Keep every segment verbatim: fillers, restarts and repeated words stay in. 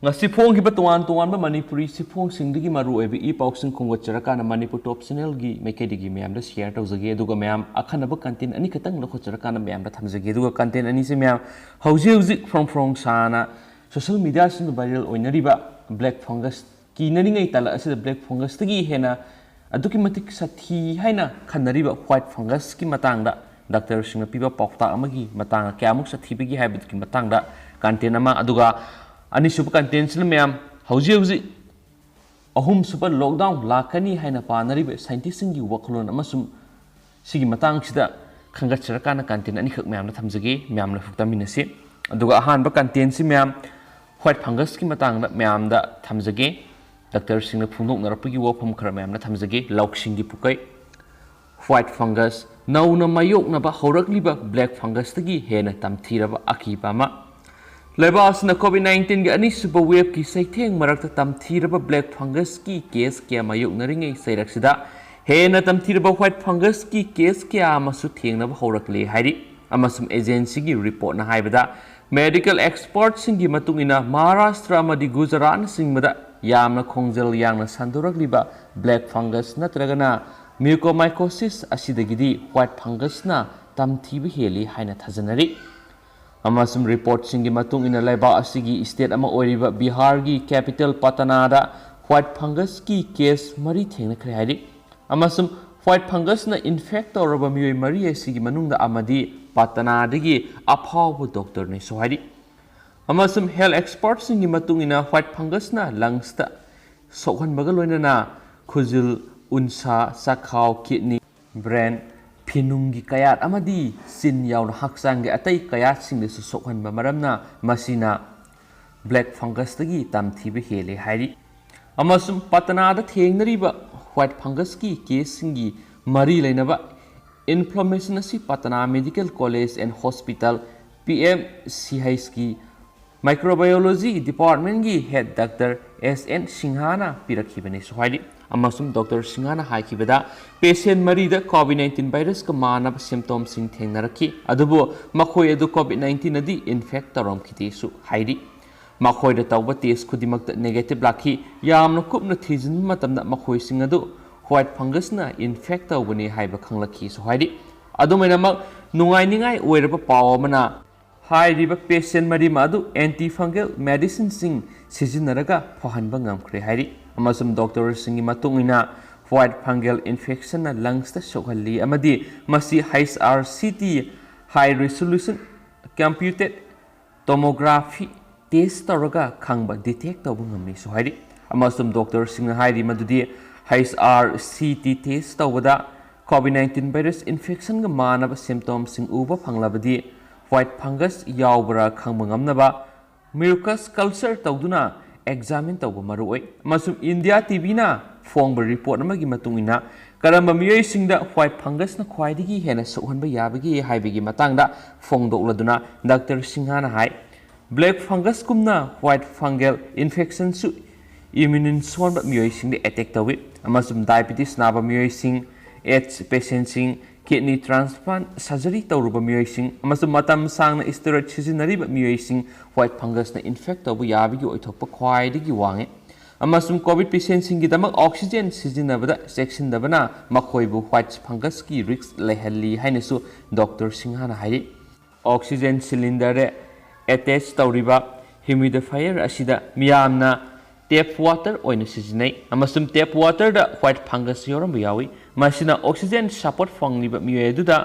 ꯉꯁꯤ ꯐꯣꯡꯈꯤꯕ ꯇꯣꯉꯥꯟ ꯇꯣꯉꯥꯟꯕ ꯃꯅꯤꯄꯨꯔꯤ ꯆꯦꯐꯣꯡꯁꯤꯡꯗꯒꯤ ꯃꯔꯨꯑꯣꯏꯕ ꯏ ꯄꯥꯎꯁꯤꯡ ꯈꯣꯝꯒꯠꯆꯔꯀꯥꯟꯗ ꯃꯅꯤꯄꯨꯔ ꯇꯣꯞ ꯆꯦꯅꯦꯜꯒꯤ ꯃꯥꯏꯀꯩꯗꯒꯤ ꯃꯌꯥꯝꯗ ꯁꯤꯌꯔ ꯇꯧꯖꯒꯦ꯫ ꯑꯗꯨꯒ ꯃꯌꯥꯝ ꯑꯈꯟꯅꯕ ꯀꯟꯇꯦꯟ ꯑꯅꯤꯈꯛꯇꯪ ꯂꯧꯈꯠꯆꯔꯀꯥꯟꯗ ꯃꯌꯥꯝꯗ ꯊꯝꯖꯒꯦ꯫ ꯑꯗꯨꯒ ꯀꯟꯇꯦꯟ ꯑꯅꯤꯁꯤ ꯃꯌꯥꯝ ꯍꯧꯖꯤꯛ ꯍꯧꯖꯤꯛ ꯐ꯭ꯔꯣꯡ ꯐ꯭ꯔꯣꯡ ꯁꯥꯅ ꯁꯣꯁꯤꯌꯦꯜ ꯃꯤꯗꯤꯌꯥꯁꯤꯡꯗ ꯚꯥꯏꯔꯦꯜ ꯑꯣꯏꯅꯔꯤꯕ ꯕ꯭ꯂꯦꯛ ꯐꯪꯒꯁ ꯀꯤꯅꯔꯤꯉꯩ ꯇꯥꯂꯛ ꯑꯁꯤꯗ ꯕ꯭ꯂꯦꯛ ꯐꯪꯒꯁꯇꯒꯤ ꯍꯦꯟꯅ ꯑꯗꯨꯛꯀꯤ ꯃꯇꯤꯛ ꯁꯥꯊꯤ ꯍꯥꯏꯅ ꯈꯟꯅꯔꯤꯕ ꯋꯥꯏꯠ ꯐꯪꯒꯁꯀꯤ ꯃꯇꯥꯡꯗ ꯗꯥꯛꯇꯔꯁꯤꯡꯅ ꯄꯤꯕ ꯄꯥꯎꯇꯥꯛ ꯑꯃꯒꯤ ꯃꯇꯥꯡꯗ ꯀꯌꯥꯃꯨꯛ ꯁꯥꯊꯤꯕꯒꯦ ꯍꯥꯏꯕꯗꯨꯒꯤ ꯃꯇꯥꯡꯗ ꯀꯟꯇꯦꯟ ꯑꯃ, ꯑꯗꯨꯒ ꯑꯅꯤꯁꯨꯕ ꯀꯟꯇꯦꯟꯁꯤꯅ ꯃꯌꯥꯝ ꯍꯧꯖꯤꯛ ꯍꯧꯖꯤꯛ ꯑꯍꯨꯝꯁꯨꯕ ꯂꯣꯛꯗꯥꯎꯟ ꯂꯥꯛꯀꯅꯤ ꯍꯥꯏꯅ ꯄꯥꯅꯔꯤꯕ ꯁꯥꯏꯟꯇꯤꯁꯁꯤꯡꯒꯤ ꯋꯥꯈꯜꯂꯣꯟ ꯑꯃꯁꯨꯡ ꯁꯤꯒꯤ ꯃꯇꯥꯡꯁꯤꯗ ꯈꯟꯒꯠꯆꯔꯀꯥꯟꯗ ꯀꯟꯇꯦꯟ ꯑꯅꯤꯈꯛ ꯃꯌꯥꯝꯗ ꯊꯝꯖꯒꯦ, ꯃꯌꯥꯝꯅ ꯐꯨꯛꯇꯃꯤꯟꯅꯁꯤ꯫ ꯑꯗꯨꯒ ꯑꯍꯥꯟꯕ ꯀꯟꯇꯦꯟꯁꯤ ꯃꯌꯥꯝ ꯋꯥꯏꯠ ꯐꯪꯒꯁꯀꯤ ꯃꯇꯥꯡꯗ ꯃꯌꯥꯝꯗ ꯊꯝꯖꯒꯦ꯫ ꯗꯥꯛꯇꯔꯁꯤꯡꯅ ꯐꯣꯡꯗꯣꯛꯅꯔꯛꯄꯒꯤ ꯋꯥꯐꯝ ꯈꯔ ꯃꯌꯥꯝꯅ ꯊꯝꯖꯒꯦ꯫ ꯂꯧꯁꯤꯡꯒꯤ ꯄꯨꯀꯩ꯫ ꯋꯥꯏꯠ ꯐꯪꯒꯁ ꯅꯧꯅ ꯃꯥꯌꯣꯛꯅꯕ ꯍꯧꯔꯛꯂꯤꯕ ꯕ꯭ꯂꯦꯛ ꯐꯪꯒꯁꯇꯒꯤ ꯍꯦꯟꯅ ꯇꯝꯊꯤꯔꯕ ꯑꯀꯤꯕ ꯑꯃ꯫ ꯂꯩꯕꯥꯛ ꯑꯁꯤꯅ ꯀꯣꯚꯤꯗ ꯅꯥꯏꯟꯇꯤꯟꯒꯤ ꯑꯅꯤꯁꯨꯕ ꯋꯦꯕꯀꯤ ꯆꯩꯊꯦꯡ ꯃꯔꯛꯇ ꯇꯝꯊꯤꯔꯕ ꯕ꯭ꯂꯦꯛ ꯐꯪꯒꯁꯀꯤ ꯀꯦꯁ ꯀꯌꯥ ꯃꯥꯌꯣꯛꯅꯔꯤꯉꯩ ꯆꯩꯔꯛꯁꯤꯗ ꯍꯦꯟꯅ ꯇꯝꯊꯤꯔꯕ ꯋꯥꯏꯠ ꯐꯪꯒꯁꯀꯤ ꯀꯦꯁ ꯀꯌꯥ ꯑꯃꯁꯨ ꯊꯦꯡꯅꯕ ꯍꯧꯔꯛꯂꯦ ꯍꯥꯏꯔꯤ꯫ ꯑꯃꯁꯨꯡ ꯑꯦꯖꯦꯟꯁꯤꯒꯤ ꯔꯤꯄꯣꯔꯠꯅ ꯍꯥꯏꯕꯗ, ꯃꯦꯗꯤꯀꯦꯜ ꯑꯦꯛꯁꯄꯔꯠꯁꯤꯡꯒꯤ ꯃꯇꯨꯡ ꯏꯟꯅ ꯃꯍꯥꯔꯥꯁꯇ꯭ꯔ ꯑꯃꯗꯤ ꯒꯨꯖꯔꯥꯠꯅꯆꯤꯡꯕꯗ ꯌꯥꯝꯅ ꯈꯣꯡꯖꯦꯜ ꯌꯥꯡꯅ ꯁꯟꯗꯣꯔꯛꯂꯤꯕ ꯕ꯭ꯂꯦꯛ ꯐꯪꯒꯁ ꯅꯠꯇ꯭ꯔꯒꯅ ꯃ꯭ꯌꯨꯀꯣꯃꯥꯏꯀꯣꯁꯤꯁ ꯑꯁꯤꯗꯒꯤꯗꯤ ꯋꯥꯏꯠ ꯐꯪꯒꯁꯅ ꯇꯝꯊꯤꯕ ꯍꯦꯜꯂꯤ ꯍꯥꯏꯅ ꯊꯥꯖꯅꯔꯤ꯫ ꯑꯃꯁꯨꯡ ꯔꯤꯄꯣꯔꯠꯁꯤꯡꯒꯤ ꯃꯇꯨꯡ ꯏꯟꯅ ꯂꯩꯕꯥꯛ ꯑꯁꯤꯒꯤ ꯁ꯭ꯇꯦꯠ ꯑꯃ ꯑꯣꯏꯔꯤꯕ ꯕꯤꯍꯥꯔꯒꯤ ꯀꯦꯄꯤꯇꯦꯜ ꯄꯇꯅꯥꯗ ꯋꯥꯏꯠ ꯐꯪꯒꯁꯀꯤ ꯀꯦꯁ ꯃꯔꯤ ꯊꯦꯡꯅꯈ꯭ꯔꯦ ꯍꯥꯏꯔꯤ꯫ ꯑꯃꯁꯨꯡ ꯋꯥꯏꯠ ꯐꯪꯒꯁꯅ ꯏꯟꯐꯦꯛ ꯇꯧꯔꯕ ꯃꯤꯑꯣꯏ ꯃꯔꯤ ꯑꯁꯤꯒꯤ ꯃꯅꯨꯡꯗ ꯑꯃꯗꯤ ꯄꯇꯅꯥꯗꯒꯤ ꯑꯐꯥꯎꯕ ꯗꯣꯛꯇꯔꯅꯤꯁꯨ ꯍꯥꯏꯔꯤ꯫ ꯑꯃꯁꯨꯡ ꯍꯦꯜꯊ ꯑꯦꯛꯁꯄꯔꯠꯁꯤꯡꯒꯤ ꯃꯇꯨꯡ ꯏꯟꯅ ꯋꯥꯏꯠ ꯐꯪꯒꯁꯅ ꯂꯪꯁꯇ ꯁꯣꯛꯍꯟꯕꯒ ꯂꯣꯏꯅꯅ ꯈꯨꯖꯤꯜ, ꯎꯟꯁꯥ, ꯆꯥꯛꯈꯥꯎ, ꯀꯤꯗꯅꯤ, ꯕ꯭ꯔꯦꯟ, ꯐꯤꯅꯨꯡꯒꯤ ꯀꯌꯥꯠ ꯑꯃꯗꯤ ꯆꯤꯟ ꯌꯥꯎꯅ ꯍꯛꯆꯥꯡꯒꯤ ꯑꯇꯩ ꯀꯌꯥꯠꯁꯤꯡꯗꯁꯨ ꯁꯣꯛꯍꯟꯕ ꯃꯔꯝꯅ ꯃꯁꯤꯅ ꯕ꯭ꯂꯦꯛ ꯐꯪꯒꯁꯇꯒꯤ ꯇꯝꯊꯤꯕ ꯍꯦꯜꯂꯦ ꯍꯥꯏꯔꯤ꯫ ꯑꯃꯁꯨꯡ ꯄꯇꯅꯥꯗ ꯊꯦꯡꯅꯔꯤꯕ ꯋꯥꯏꯠ ꯐꯪꯒꯁꯀꯤ ꯀꯦꯁꯁꯤꯡꯒꯤ ꯃꯔꯤ ꯂꯩꯅꯕ ꯏꯟꯐꯣꯔꯃꯦꯁꯟ ꯑꯁꯤ Patna medical college and hospital, P M C ꯑꯩꯆꯀꯤ ꯃꯥꯏꯀ꯭ꯔꯣꯕꯥꯏꯑꯣꯂꯣꯖꯤ ꯗꯤꯄꯥꯔꯠꯃꯦꯟꯒꯤ ꯍꯦꯗ ꯗꯥꯛꯇꯔ ꯑꯦꯁ ꯑꯦꯟ ꯁꯤꯡꯍꯥꯅ ꯄꯤꯔꯛꯈꯤꯕꯅꯤꯁꯨ ꯍꯥꯏꯔꯤ꯫ ꯑꯃꯁꯨꯡ ꯗꯥꯛꯇꯔ ꯁꯤꯡꯍꯥꯅ ꯍꯥꯏꯈꯤꯕꯗ, ꯄꯦꯁꯦꯟ ꯃꯔꯤꯗ ꯀꯣꯚꯤꯗ ꯅꯥꯏꯟꯇꯤꯟ ꯚꯥꯏꯔꯁꯀ ꯃꯥꯟꯅꯕ ꯁꯤꯝꯇꯣꯝꯁꯤꯡ ꯊꯦꯡꯅꯔꯛꯈꯤ, ꯑꯗꯨꯕꯨ ꯃꯈꯣꯏ ꯑꯗꯨ ꯀꯣꯚꯤꯗ ꯅꯥꯏꯟꯇꯤꯟꯅꯗꯤ ꯏꯟꯐꯦꯛ ꯇꯧꯔꯝꯈꯤꯗꯦꯁꯨ ꯍꯥꯏꯔꯤ꯫ ꯃꯈꯣꯏꯗ ꯇꯧꯕ ꯇꯦꯁ ꯈꯨꯗꯤꯡꯃꯛꯇ ꯅꯦꯒꯦꯇꯤꯚ ꯂꯥꯛꯈꯤ꯫ ꯌꯥꯝꯅ ꯀꯨꯞꯅ ꯊꯤꯖꯤꯟꯕ ꯃꯇꯝꯗ ꯃꯈꯣꯏꯁꯤꯡ ꯑꯗꯨ ꯋꯥꯏꯠ ꯐꯪꯒꯁꯅ ꯏꯟꯐꯦꯛ ꯇꯧꯕꯅꯤ ꯍꯥꯏꯕ ꯈꯪꯂꯛꯈꯤꯁꯨ ꯍꯥꯏꯔꯤ꯫ ꯑꯗꯨꯃꯥꯏꯅꯃꯛ ꯅꯨꯡꯉꯥꯏꯅꯤꯡꯉꯥꯏ ꯑꯣꯏꯔꯕ ꯄꯥꯎ ꯑꯃꯅ ꯍꯥꯏꯔꯤꯕ ꯄꯦꯁꯦꯟ ꯃꯔꯤ ꯑꯗꯨ ꯑꯦꯟꯇꯤ ꯐꯪꯒꯦꯜ ꯃꯦꯗꯤꯁꯤꯟꯁꯤꯡ ꯁꯤꯖꯤꯟꯅꯔꯒ ꯐꯍꯟꯕ ꯉꯝꯈ꯭ꯔꯦ ꯍꯥꯏꯔꯤ꯫ ꯑꯃꯁꯨꯡ ꯗꯣꯛꯇꯔꯁꯤꯡꯒꯤ ꯃꯇꯨꯡ ꯏꯟꯅ ꯋꯥꯏꯠ ꯐꯪꯒꯦꯜ ꯏꯟꯐꯦꯛꯁꯟꯅ ꯂꯪꯁꯇ ꯁꯣꯛꯍꯜꯂꯤ ꯑꯃꯗꯤ ꯃꯁꯤ ꯍꯩꯆ ꯑꯥꯔ ꯁꯤ ꯇꯤ, ꯍꯥꯏ ꯔꯤꯁꯣꯂꯨꯁꯟ ꯀꯝꯄ꯭ꯌꯨꯇꯦꯠ ꯇꯣꯃꯣꯒ꯭ꯔꯥꯐꯤ, ꯇꯦꯁ ꯇꯧꯔꯒ ꯈꯪꯕ, ꯗꯤꯇꯦꯛ ꯇꯧꯕ ꯉꯝꯃꯤꯁꯨ ꯍꯥꯏꯔꯤ꯫ ꯑꯃꯁꯨꯡ ꯗꯣꯛꯇꯔꯁꯤꯡꯅ ꯍꯥꯏꯔꯤ ꯃꯗꯨꯗꯤ H R C T test ꯇꯧꯕꯗ ꯀꯣꯚꯤꯗ ꯅꯥꯏꯟꯇꯤꯟ ꯚꯥꯏꯔꯁ ꯏꯟꯐꯦꯛꯁꯟꯒ ꯃꯥꯟꯅꯕ ꯁꯤꯝꯇꯣꯝꯁꯤꯡ ꯎꯕ ꯐꯪꯂꯕꯗꯤ ꯋꯥꯏꯠ ꯐꯪꯒꯁ ꯌꯥꯎꯕ꯭ꯔꯥ ꯈꯪꯕ ꯉꯝꯅꯕ ꯃ꯭ꯌꯨꯀꯁ ꯀꯜꯆꯔ ꯇꯧꯗꯨꯅ ꯑꯦꯛꯖꯥꯃꯤꯟ ꯇꯧꯕ ꯃꯔꯨꯑꯣꯏ꯫ ꯑꯃꯁꯨꯡ ꯏꯟꯗꯤꯌꯥ ꯇꯤ ꯚꯤꯅ ꯐꯣꯡꯕ ꯔꯤꯄꯣꯔꯠ ꯑꯃꯒꯤ ꯃꯇꯨꯡ ꯏꯟꯅ ꯀꯔꯝꯕ ꯃꯤꯑꯣꯏꯁꯤꯡꯗ ꯋꯥꯏꯠ ꯐꯪꯒꯁꯅ ꯈ꯭ꯋꯥꯏꯗꯒꯤ ꯍꯦꯟꯅ ꯁꯣꯛꯍꯟꯕ ꯌꯥꯕꯒꯦ ꯍꯥꯏꯕꯒꯤ ꯃꯇꯥꯡꯗ ꯐꯣꯡꯗꯣꯛꯂꯗꯨꯅ ꯗꯥꯛꯇꯔ ꯁꯤꯡꯍꯥꯅ ꯍꯥꯏ, ꯕ꯭ꯂꯦꯛ ꯐꯪꯒꯁꯀꯨꯝꯅ ꯋꯥꯏꯠ ꯐꯪꯒꯦꯜ ꯏꯟꯐꯦꯛꯁꯟꯁꯨ ꯏꯝꯌꯨꯅꯤꯟ ꯁꯣꯟꯕ ꯃꯤꯑꯣꯏꯁꯤꯡꯗ ꯑꯦꯇꯦꯛ ꯇꯧꯏ, ꯑꯃꯁꯨꯡ ꯗꯥꯏꯕꯤꯇꯤꯁ ꯅꯥꯕ ꯃꯤꯑꯣꯏꯁꯤꯡ, ꯑꯦꯠꯁ ꯄꯦꯁꯦꯟꯁꯤꯡ, ꯀꯤꯗꯅꯤ ꯇ꯭ꯔꯥꯟꯁꯄ꯭ꯂꯥꯟꯠ ꯁꯔꯖꯔꯤ ꯇꯧꯔꯨꯕ ꯃꯤꯑꯣꯏꯁꯤꯡ, ꯑꯃꯁꯨꯡ ꯃꯇꯝ ꯁꯥꯡꯅ ꯁ꯭ꯇꯦꯔꯣꯏꯗ ꯁꯤꯖꯤꯟꯅꯔꯤꯕ ꯃꯤꯑꯣꯏꯁꯤꯡ ꯋꯥꯏꯠ ꯐꯪꯒꯁꯅ ꯏꯟꯐꯦꯛ ꯇꯧꯕ ꯌꯥꯕꯒꯤ ꯑꯣꯏꯊꯣꯛꯄ ꯈ꯭ꯋꯥꯏꯗꯒꯤ ꯋꯥꯡꯉꯤ꯫ ꯑꯃꯁꯨꯡ ꯀꯣꯚꯤꯗ ꯄꯦꯁꯦꯟꯁꯤꯡꯒꯤꯗꯃꯛ ꯑꯣꯛꯁꯤꯖꯦꯟ ꯁꯤꯖꯤꯟꯅꯕꯗ ꯆꯦꯛꯁꯤꯟꯗꯕꯅ ꯃꯈꯣꯏꯕꯨ ꯋꯥꯏꯠ ꯐꯪꯒꯁꯀꯤ ꯔꯤꯁ꯭ꯛ ꯂꯩꯍꯜꯂꯤ ꯍꯥꯏꯅꯁꯨ ꯗꯣꯛꯇꯔ ꯁꯤꯡꯍꯥꯅ ꯍꯥꯏꯔꯤ꯫ ꯑꯣꯛꯁꯤꯖꯦꯟ ꯁꯤꯂꯤꯟꯗꯔꯗ ꯑꯦꯇꯦꯆ ꯇꯧꯔꯤꯕ ꯍ꯭ꯌꯨꯃꯤꯗꯤꯐꯥꯏꯌꯔ ꯑꯁꯤꯗ ꯃꯤꯌꯥꯝꯅ ꯇꯦꯞ ꯋꯥꯇꯔ ꯑꯣꯏꯅ ꯁꯤꯖꯤꯟꯅꯩ, ꯑꯃꯁꯨꯡ ꯇꯦꯞ ꯋꯥꯇꯔꯗ ꯋꯥꯏꯠ ꯐꯪꯒꯁ ꯌꯥꯎꯔꯝꯕ ꯌꯥꯎꯏ꯫ ꯃꯁꯤꯅ ꯑꯣꯛꯁꯤꯖꯦꯟ ꯁꯄꯣꯔꯠ ꯐꯪꯂꯤꯕ ꯃꯤꯑꯣꯏ ꯑꯗꯨꯗ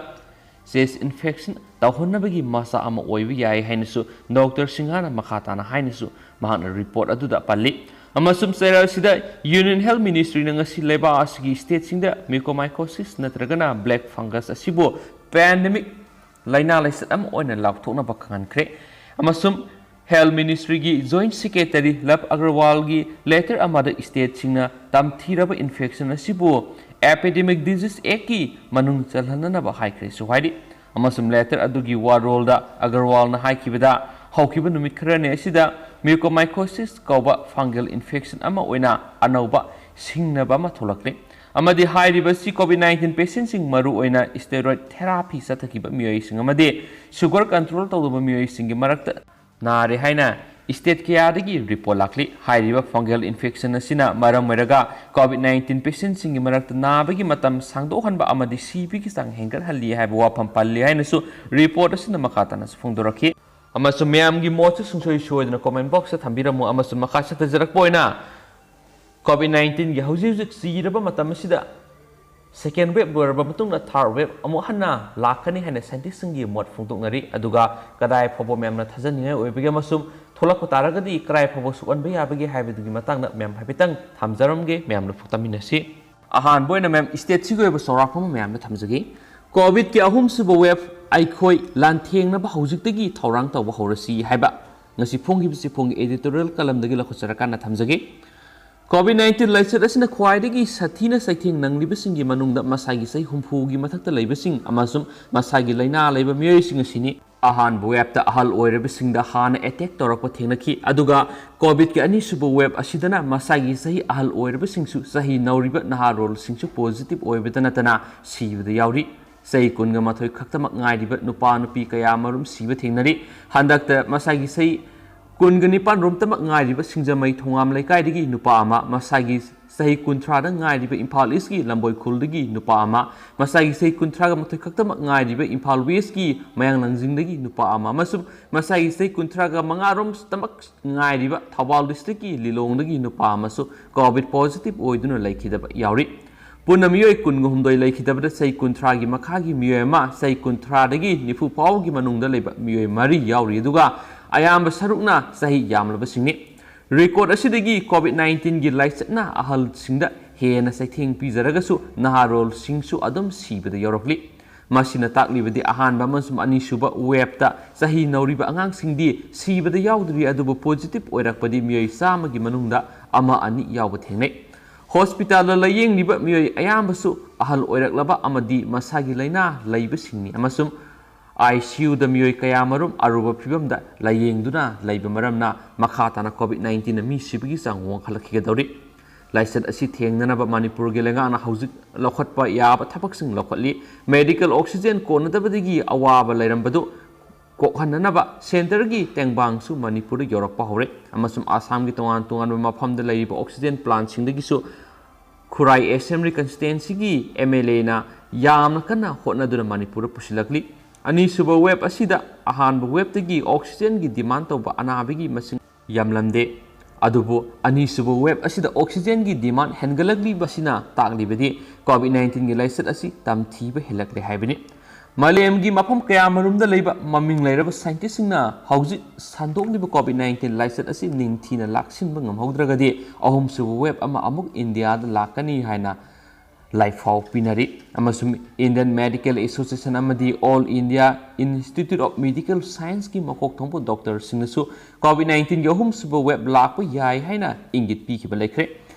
ꯆꯦꯁ ꯏꯟꯐꯦꯛꯁꯟ ꯇꯧꯍꯟꯅꯕꯒꯤ ꯃꯆꯥꯛ ꯑꯃ ꯑꯣꯏꯕ ꯌꯥꯏ ꯍꯥꯏꯅꯁꯨ ꯗꯣꯛꯇꯔ ꯁꯤꯡꯍꯥꯅ ꯃꯈꯥ ꯇꯥꯅ ꯍꯥꯏꯅꯁꯨ ꯃꯍꯥꯛꯅ ꯔꯤꯄꯣꯔꯠ ꯑꯗꯨꯗ ꯄꯜꯂꯤ꯫ ꯑꯃꯁꯨꯡ ꯆꯩꯔꯥꯛ ꯑꯁꯤꯗ ꯌꯨꯅꯤꯌꯟ ꯍꯦꯜꯊ ꯃꯤꯅꯤꯁꯇ꯭ꯔꯤꯅ ꯉꯁꯤ ꯂꯩꯕꯥꯛ ꯑꯁꯤꯒꯤ ꯁ꯭ꯇꯦꯠꯁꯤꯡꯗ ꯃ꯭ꯌꯨꯀꯣꯃꯥꯏꯀꯣꯁꯤꯁ ꯅꯠꯇ꯭ꯔꯒꯅ ꯕ꯭ꯂꯦꯛ ꯐꯪꯒꯁ ꯑꯁꯤꯕꯨ ꯄꯦꯟꯗꯦꯃꯤꯛ ꯂꯥꯏꯅꯥ ꯂꯥꯏꯆꯠ ꯑꯃ ꯑꯣꯏꯅ ꯂꯥꯎꯊꯣꯛꯅꯕ ꯈꯪꯍꯟꯈ꯭ꯔꯦ꯫ ꯑꯃꯁꯨꯡ ꯍꯦꯜꯊ ꯃꯤꯅꯤꯁꯇ꯭ꯔꯤꯒꯤ ꯖꯣꯏꯟꯠ ꯁꯦꯀ꯭ꯔꯦꯇꯔꯤ ꯂꯕ ꯑꯒꯔꯋꯥꯜꯒꯤ ꯂꯦꯇꯔ ꯑꯃꯗ ꯁ꯭ꯇꯦꯠꯁꯤꯡꯅ ꯇꯝꯊꯤꯔꯕ ꯏꯟꯐꯦꯛꯁꯟ ꯑꯁꯤꯕꯨ ꯑꯦꯄꯤꯗꯦꯃꯤꯛ ꯗꯤꯖꯤꯖ ꯑꯦꯛꯀꯤ ꯃꯅꯨꯡ ꯆꯜꯍꯟꯅꯅꯕ ꯍꯥꯏꯈ꯭ꯔꯦꯁꯨ ꯍꯥꯏꯔꯤ꯫ ꯑꯃꯁꯨꯡ ꯂꯦꯇꯔ ꯑꯗꯨꯒꯤ ꯋꯥꯔꯣꯜꯗ ꯑꯒꯔꯋꯥꯜꯅ ꯍꯥꯏꯈꯤꯕꯗ, ꯍꯧꯈꯤꯕ ꯅꯨꯃꯤꯠ ꯈꯔꯅꯤ ꯑꯁꯤꯗ ꯃ꯭ꯌꯨꯀꯣꯃꯥꯏꯀꯣꯁꯤꯁ ꯀꯧꯕ ꯐꯪꯒꯜ ꯏꯟꯐꯦꯛꯁꯟ ꯑꯃ ꯑꯣꯏꯅ ꯑꯅꯧꯕ ꯁꯤꯡꯅꯕ ꯑꯃ ꯊꯣꯛꯂꯛꯂꯦ, ꯑꯃꯗꯤ ꯍꯥꯏꯔꯤꯕꯁꯤ ꯀꯣꯚꯤꯗ ꯅꯥꯏꯟꯇꯤꯟ ꯄꯦꯁꯦꯟꯁꯤꯡ, ꯃꯔꯨꯑꯣꯏꯅ ꯁ꯭ꯇꯦꯔꯣꯏꯗ ꯊꯦꯔꯥꯄꯤ ꯆꯠꯊꯈꯤꯕ ꯃꯤꯑꯣꯏꯁꯤꯡ ꯑꯃꯗꯤ ꯁꯨꯒꯔ ꯀꯟꯇ꯭ꯔꯣꯜ ꯇꯧꯗꯕ ꯃꯤꯑꯣꯏꯁꯤꯡꯒꯤ ꯃꯔꯛꯇ ꯅꯥꯔꯦ ꯍꯥꯏꯅ ꯁ꯭ꯇꯦꯠ ꯀꯌꯥꯗꯒꯤ ꯔꯤꯄꯣꯔꯠ ꯂꯥꯛꯂꯤ꯫ ꯍꯥꯏꯔꯤꯕ ꯐꯪꯒꯦꯜ ꯏꯟꯐꯦꯛꯁꯟ ꯑꯁꯤꯅ ꯃꯔꯝ ꯑꯣꯏꯔꯒ ꯀꯣꯚꯤꯗ ꯅꯥꯏꯟꯇꯤꯟ ꯄꯦꯁꯦꯟꯁꯤꯡꯒꯤ ꯃꯔꯛꯇ ꯅꯥꯕꯒꯤ ꯃꯇꯝ ꯁꯥꯡꯗꯣꯛꯍꯟꯕ ꯑꯃꯗꯤ ꯁꯤꯕꯒꯤ ꯆꯥꯡ ꯍꯦꯟꯒꯠꯍꯜꯂꯤ ꯍꯥꯏꯕ ꯋꯥꯐꯝ ꯄꯜꯂꯤ ꯍꯥꯏꯅꯁꯨ ꯔꯤꯄꯣꯔꯠ ꯑꯁꯤꯅ ꯃꯈꯥ ꯇꯥꯅꯁꯨ ꯐꯣꯡꯗꯣꯔꯛꯈꯤ꯫ ꯑꯃꯁꯨꯡ ꯃꯌꯥꯝꯒꯤ ꯃꯣꯠꯁꯨ ꯁꯨꯡꯁꯣꯏ ꯁꯣꯏꯗꯅ ꯀꯣꯃꯦꯟ ꯕꯣꯛꯁꯇ ꯊꯝꯕꯤꯔꯝꯃꯨ꯫ ꯑꯃꯁꯨꯡ ꯃꯈꯥ ꯆꯠꯊꯖꯔꯛꯄ ꯑꯣꯏꯅ ꯀꯣꯚꯤꯗ ꯅꯥꯏꯟꯇꯤꯟꯒꯤ ꯍꯧꯖꯤꯛ ꯍꯧꯖꯤꯛ ꯆꯤꯔꯕ ꯃꯇꯝ ꯑꯁꯤꯗ ꯁꯦꯀꯦꯟ ꯋꯦꯕ ꯂꯣꯏꯔꯕ ꯃꯇꯨꯡꯗ ꯊꯥꯔꯗ ꯋꯦꯕ ꯑꯃꯨꯛ ꯍꯟꯅ ꯂꯥꯛꯀꯅꯤ ꯍꯥꯏꯅ ꯁꯥꯏꯟꯇꯤꯁꯁꯤꯡꯒꯤ ꯃꯣꯠ ꯐꯣꯡꯗꯣꯛꯅꯔꯤ꯫ ꯑꯗꯨꯒ ꯀꯗꯥꯏ ꯐꯥꯎꯕ ꯃꯌꯥꯝꯅ ꯊꯥꯖꯅꯤꯡꯉꯥꯏ ꯑꯣꯏꯕꯒꯦ ꯑꯃꯁꯨꯡ ꯊꯣꯛꯂꯛꯄ ꯇꯥꯔꯒꯗꯤ ꯀꯗꯥꯏ ꯐꯥꯎꯕ ꯁꯣꯛꯍꯟꯕ ꯌꯥꯕꯒꯦ ꯍꯥꯏꯕꯗꯨꯒꯤ ꯃꯇꯥꯡꯗ ꯃꯌꯥꯝ ꯍꯥꯏꯐꯦꯠꯇꯪ ꯊꯝꯖꯔꯝꯒꯦ, ꯃꯌꯥꯝꯅ ꯇꯥꯃꯤꯟꯅꯁꯤ꯫ ꯑꯍꯥꯟꯕ ꯑꯣꯏꯅ ꯃꯌꯥꯝ ꯁ꯭ꯇꯦꯠꯁꯤꯒꯤ ꯑꯣꯏꯕ ꯆꯥꯎꯔꯥꯛꯄ ꯑꯃ ꯃꯌꯥꯝꯗ ꯊꯝꯖꯒꯦ꯫ ꯀꯣꯚꯤꯗꯀꯤ ꯑꯍꯨꯝꯁꯨꯕ ꯋꯦꯕ ꯑꯩꯈꯣꯏ ꯂꯥꯟꯊꯦꯡꯅꯕ ꯍꯧꯖꯤꯛꯇꯒꯤ ꯊꯧꯔꯥꯡ ꯇꯧꯕ ꯍꯧꯔꯁꯤ ꯍꯥꯏꯕ ꯉꯁꯤ ꯐꯣꯡꯈꯤꯕ ꯆꯦꯐꯣꯡꯒꯤ ꯑꯦꯗꯤꯇꯣꯔꯤꯌꯦꯜ ꯀꯂꯝꯗꯒꯤ ꯂꯧꯈꯠꯆꯔꯀꯥꯟꯗ ꯊꯝꯖꯒꯦ꯫ ꯀꯣꯚꯤꯗ ꯅꯥꯏꯟꯇꯤꯟ ꯂꯥꯏꯆꯠ ꯑꯁꯤꯅ ꯈ꯭ꯋꯥꯏꯗꯒꯤ ꯁꯥꯊꯤꯅ ꯆꯩꯊꯦꯡ ꯅꯪꯂꯤꯕꯁꯤꯡꯒꯤ ꯃꯅꯨꯡꯗ ꯃꯁꯥꯒꯤ ꯆꯍꯤ ꯍꯨꯝꯐꯨꯒꯤ ꯃꯊꯛꯇ ꯂꯩꯕꯁꯤꯡ ꯑꯃꯁꯨꯡ ꯃꯁꯥꯒꯤ ꯂꯥꯏꯅꯥ ꯂꯩꯕ ꯃꯤꯑꯣꯏꯁꯤꯡ ꯑꯁꯤꯅꯤ꯫ ꯑꯍꯥꯟꯕ ꯋꯦꯕꯇ ꯑꯍꯜ ꯑꯣꯏꯔꯕꯁꯤꯡꯗ ꯍꯥꯟꯅ ꯑꯦꯇꯦꯛ ꯇꯧꯔꯛꯄ ꯊꯦꯡꯅꯈꯤ, ꯑꯗꯨꯒ ꯀꯣꯚꯤꯗꯀꯤ ꯑꯅꯤꯁꯨꯕ ꯋꯦꯕ ꯑꯁꯤꯗꯅ ꯃꯁꯥꯒꯤ ꯆꯍꯤ ꯑꯍꯜ ꯑꯣꯏꯔꯕꯁꯤꯡꯁꯨ, ꯆꯍꯤ ꯅꯧꯔꯤꯕ ꯅꯍꯥꯔꯣꯜꯁꯤꯡꯁꯨ ꯄꯣꯖꯤꯇꯤꯚ ꯑꯣꯏꯕꯇ ꯅꯠꯇꯅ ꯁꯤꯕꯗ ꯌꯥꯎꯔꯤ꯫ ꯆꯍꯤ ꯀꯨꯟꯒ ꯃꯥꯊꯣꯏ ꯈꯛꯇꯃꯛ ꯉꯥꯏꯔꯤꯕ ꯅꯨꯄꯥ ꯅꯨꯄꯤ ꯀꯌꯥ ꯑꯃꯔꯣꯝ ꯁꯤꯕ ꯊꯦꯡꯅꯔꯤ꯫ ꯍꯟꯗꯛꯇ ꯃꯁꯥꯒꯤ ꯆꯍꯤ ꯀꯨꯟꯒ ꯅꯤꯄꯥꯟ ꯔꯣꯝꯇꯃꯛ ꯉꯥꯏꯔꯤꯕ ꯁꯤꯡꯖꯃꯩ ꯊꯣꯉꯥꯝ ꯂꯩꯀꯥꯏꯗꯒꯤ ꯅꯨꯄꯥ ꯑꯃ, ꯃꯁꯥꯒꯤ ꯆꯍꯤ ꯀꯨꯟꯊ꯭ꯔꯥꯗ ꯉꯥꯏꯔꯤꯕ ꯏꯝꯐꯥꯜ ꯏꯁꯀꯤ ꯂꯝꯕꯣꯏ ꯈꯨꯜꯗꯒꯤ ꯅꯨꯄꯥ ꯑꯃ, ꯃꯁꯥꯒꯤ ꯆꯍꯤ ꯀꯨꯟꯊ꯭ꯔꯥꯒ ꯃꯥꯊꯣꯏ ꯈꯛꯇꯃꯛ ꯉꯥꯏꯔꯤꯕ ꯏꯝꯐꯥꯜ ꯋꯦꯁꯀꯤ ꯃꯌꯥꯡ ꯂꯥꯡꯖꯤꯡꯗꯒꯤ ꯅꯨꯄꯥ ꯑꯃ, ꯑꯃꯁꯨꯡ ꯃꯁꯥꯒꯤ ꯆꯍꯤ ꯀꯨꯟꯊ꯭ꯔꯥꯒ ꯃꯉꯥ ꯔꯣꯝꯇꯃꯛ ꯉꯥꯏꯔꯤꯕ ꯊꯧꯕꯥꯜ ꯗꯤꯁꯇ꯭ꯔꯤꯛꯀꯤ ꯂꯤꯂꯣꯡꯗꯒꯤ ꯅꯨꯄꯥ ꯑꯃꯁꯨ ꯀꯣꯚꯤꯗ ꯄꯣꯖꯤꯇꯤꯚ ꯑꯣꯏꯗꯨꯅ ꯂꯩꯈꯤꯗꯕ ꯌꯥꯎꯔꯤ꯫ ꯄꯨꯟꯅ ꯃꯤꯑꯣꯏ ꯀꯨꯟꯒ ꯍꯨꯝꯗꯣꯏ ꯂꯩꯈꯤꯗꯕꯗ ꯆꯍꯤ ꯀꯨꯟꯊ꯭ꯔꯥꯒꯤ ꯃꯈꯥꯒꯤ ꯃꯤꯑꯣꯏ ꯑꯃ, ꯆꯍꯤ ꯀꯨꯟꯊ꯭ꯔꯥꯗꯒꯤ ꯅꯤꯐꯨ ꯐꯥꯎꯕꯒꯤ ꯃꯅꯨꯡꯗ ꯂꯩꯕ ꯃꯤꯑꯣꯏ ꯃꯔꯤ ꯌꯥꯎꯔꯤ, ꯑꯗꯨꯒ ꯑꯌꯥꯝꯕ ꯁꯔꯨꯛꯅ ꯆꯍꯤ ꯌꯥꯝꯂꯕꯁꯤꯡꯅꯤ꯫ ꯔꯦꯀꯣꯔꯗ ꯑꯁꯤꯗꯒꯤ ꯀꯣꯚꯤꯗ ꯅꯥꯏꯟꯇꯤꯟꯒꯤ ꯂꯥꯏꯆꯠꯅ ꯑꯍꯜꯁꯤꯡꯗ ꯍꯦꯟꯅ ꯆꯩꯊꯦꯡ ꯄꯤꯖꯔꯒꯁꯨ ꯅꯍꯥꯔꯣꯜꯁꯤꯡꯁꯨ ꯑꯗꯨꯝ ꯁꯤꯕꯗ ꯌꯥꯎꯔꯛꯂꯤ꯫ ꯃꯁꯤꯅ ꯇꯥꯛꯂꯤꯕꯗꯤ ꯑꯍꯥꯟꯕ ꯑꯃꯁꯨꯡ ꯑꯅꯤꯁꯨꯕ ꯋꯦꯕꯇ ꯆꯍꯤ ꯅꯧꯔꯤꯕ ꯑꯉꯥꯡꯁꯤꯡꯗꯤ ꯁꯤꯕꯗ ꯌꯥꯎꯗ꯭ꯔꯤ, ꯑꯗꯨꯕꯨ ꯄꯣꯖꯤꯇꯤꯚ ꯑꯣꯏꯔꯛꯄꯗꯤ ꯃꯤꯑꯣꯏ ꯆꯥꯝꯃꯒꯤ ꯃꯅꯨꯡꯗ ꯑꯃ ꯑꯅꯤ ꯌꯥꯎꯕ ꯊꯦꯡꯅꯩ꯫ ꯍꯣꯁꯄꯤꯇꯥꯜꯗ ꯂꯥꯌꯦꯡꯂꯤꯕ ꯃꯤꯑꯣꯏ ꯑꯌꯥꯝꯕꯁꯨ ꯑꯍꯜ ꯑꯣꯏꯔꯛꯂꯕ ꯑꯃꯗꯤ ꯃꯁꯥꯒꯤ ꯂꯥꯏꯅꯥ ꯂꯩꯕꯁꯤꯡꯅꯤ ꯑꯃꯁꯨꯡ ꯑꯥꯏ ꯁꯤ ꯌꯨꯗ ꯃꯤꯑꯣꯏ ꯀꯌꯥꯃꯔꯨꯝ ꯑꯔꯨꯕ ꯐꯤꯚꯝꯗ ꯂꯥꯌꯦꯡꯗꯨꯅ ꯂꯩꯕ ꯃꯔꯝꯅ ꯃꯈꯥ ꯇꯥꯅ ꯀꯣꯚꯤꯗ ꯅꯥꯏꯟꯇꯤꯟꯅ ꯃꯤ ꯁꯤꯕꯒꯤ ꯆꯥꯡ ꯋꯥꯡꯈꯠꯂꯛꯈꯤꯒꯗꯧꯔꯤ꯫ ꯂꯥꯏꯆꯠ ꯑꯁꯤ ꯊꯦꯡꯅꯅꯕ ꯃꯅꯤꯄꯨꯔꯒꯤ ꯂꯩꯉꯥꯛꯅ ꯍꯧꯖꯤꯛ ꯂꯧꯈꯠꯄ ꯌꯥꯕ ꯊꯕꯛꯁꯤꯡ ꯂꯧꯈꯠꯂꯤ꯫ ꯃꯦꯗꯤꯀꯦꯜ ꯑꯣꯛꯁꯤꯖꯦꯟ ꯀꯣꯟꯅꯗꯕꯗꯒꯤ ꯑꯋꯥꯕ ꯂꯩꯔꯝꯕꯗꯨ ꯀꯣꯛꯍꯟꯅꯅꯕ ꯁꯦꯟꯇꯔꯒꯤ ꯇꯦꯡꯕꯥꯡꯁꯨ ꯃꯅꯤꯄꯨꯔꯗ ꯌꯧꯔꯛꯄ ꯍꯧꯔꯦ꯫ ꯑꯃꯁꯨꯡ ꯑꯁꯥꯝꯒꯤ ꯇꯣꯉꯥꯟ ꯇꯣꯉꯥꯟꯕ ꯃꯐꯝꯗ ꯂꯩꯔꯤꯕ ꯑꯣꯛꯁꯤꯖꯦꯟ ꯄ꯭ꯂꯥꯟꯁꯤꯡꯗꯒꯤꯁꯨ ꯈꯨꯔꯥꯏ ꯑꯦꯁꯦꯝꯕ꯭ꯂꯤ ꯀꯟꯁꯇꯤꯇ꯭ꯋꯦꯟꯁꯤꯒꯤ ꯑꯦꯝ ꯑꯦꯜ ꯑꯦꯅ ꯌꯥꯝꯅ ꯀꯟꯅ ꯍꯣꯠꯅꯗꯨꯅ ꯃꯅꯤꯄꯨꯔꯗ ꯄꯨꯁꯤꯜꯂꯛꯂꯤ꯫ ꯑꯅꯤꯁꯨꯕ ꯋꯦꯕ ꯑꯁꯤꯗ ꯑꯍꯥꯟꯕ ꯋꯦꯕꯇꯒꯤ ꯑꯣꯛꯁꯤꯖꯦꯟꯒꯤ ꯗꯤꯃꯥꯟ ꯇꯧꯕ ꯑꯅꯥꯕꯒꯤ ꯃꯁꯤꯡ ꯌꯥꯝꯂꯝꯗꯦ꯫ ꯑꯗꯨꯕꯨ ꯑꯅꯤꯁꯨꯕ ꯋꯦꯕ ꯑꯁꯤꯗ ꯑꯣꯛꯁꯤꯖꯦꯟꯒꯤ ꯗꯤꯃꯥꯟ ꯍꯦꯟꯒꯠꯂꯛꯂꯤꯕꯁꯤꯅ ꯇꯥꯛꯂꯤꯕꯗꯤ ꯀꯣꯚꯤꯗ ꯅꯥꯏꯟꯇꯤꯟꯒꯤ ꯂꯥꯏꯆꯠ ꯑꯁꯤ ꯇꯝꯊꯤꯕ ꯍꯦꯜꯂꯛꯂꯦ ꯍꯥꯏꯕꯅꯤ꯫ ꯃꯥꯂꯦꯝꯒꯤ ꯃꯐꯝ ꯀꯌꯥꯃꯔꯨꯝꯗ ꯂꯩꯕ ꯃꯃꯤꯡ ꯂꯩꯔꯕ ꯁꯥꯏꯟꯇꯤꯁꯁꯤꯡꯅ ꯍꯧꯖꯤꯛ ꯁꯟꯗꯣꯛꯂꯤꯕ ꯀꯣꯚꯤꯗ ꯅꯥꯏꯟꯇꯤꯟ ꯂꯥꯏꯆꯠ ꯑꯁꯤ ꯅꯤꯡꯊꯤꯅ ꯂꯥꯛꯁꯤꯟꯕ ꯉꯝꯍꯧꯗ꯭ꯔꯒꯗꯤ ꯑꯍꯨꯝꯁꯨꯕ ꯋꯦꯕ ꯑꯃ ꯑꯃꯨꯛ ꯏꯟꯗꯤꯌꯥꯗ ꯂꯥꯛꯀꯅꯤ ꯍꯥꯏꯅ ꯂꯥꯏꯐꯥꯎ ꯄꯤꯅꯔꯤ꯫ ꯑꯃꯁꯨꯡ ꯏꯟꯗꯤꯌꯟ ꯃꯦꯗꯤꯀꯦꯜ ꯑꯦꯁꯣꯁꯤꯌꯦꯁꯟ ꯑꯃꯗꯤ all India institute of medical ꯁꯥꯏꯟꯁꯀꯤ ꯃꯀꯣꯛ ꯊꯣꯡꯕ ꯗꯣꯛꯇꯔꯁꯤꯡꯅꯁꯨ ꯀꯣꯚꯤꯗ ꯅꯥꯏꯟꯇꯤꯟꯒꯤ ꯑꯍꯨꯝꯁꯨꯕ ꯋꯦꯕ ꯂꯥꯛꯄ ꯌꯥꯏ ꯍꯥꯏꯅ ꯏꯪꯒꯤꯠ ꯄꯤꯈꯤꯕ ꯂꯩꯈ꯭ꯔꯦ꯫